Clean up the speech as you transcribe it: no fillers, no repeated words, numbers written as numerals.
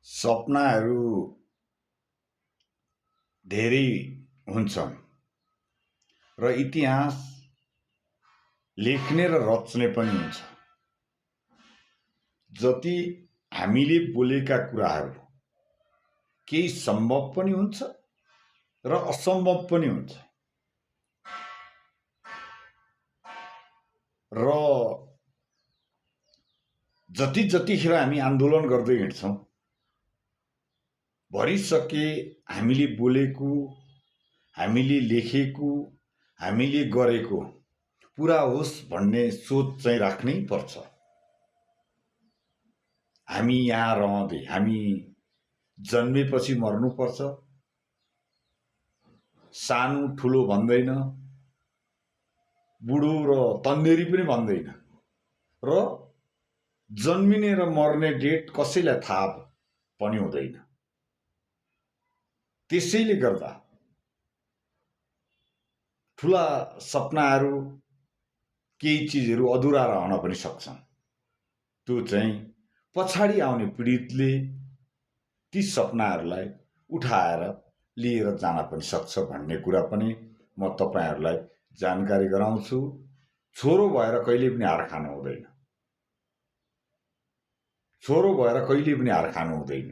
सपनाहरू धेरै हुन्छन् र इतिहास लेख्ने र रच्ने पनि हुन्छ। जति हामीले बोलेका कुराहरू केही सम्भव पनि हुन्छ र असम्भव पनि हुन्छ र जतिखेर हामी आन्दोलन गर्दै हिँड्छौँ भरिसके हामीले बोलेको, हामीले लेखेको, हामीले गरेको पुरा होस् भन्ने सोच चाहिँ राख्नै पर्छ। हामी यहाँ रहँदै हामी जन्मेपछि मर्नुपर्छ, सानो ठुलो भन्दैन, बुढो र तन्नेरी पनि भन्दैन र जन्मिने र मर्ने डेट कसैलाई थाहा पनि हुँदैन। त्यसैले गर्दा ठुला सपनाहरू केही चिजहरू अधुरा रहन पनि सक्छन्। त्यो चाहिँ पछाडि आउने पीडितले ती सपनाहरूलाई उठाएर लिएर जान पनि सक्छ भन्ने कुरा पनि म तपाईहरुलाई जानकारी गराउँछु। छोरो भएर कहिले पनि हार खानु हुँदैन। छोरो भएर कहिले पनि हार खानु हुँदैन।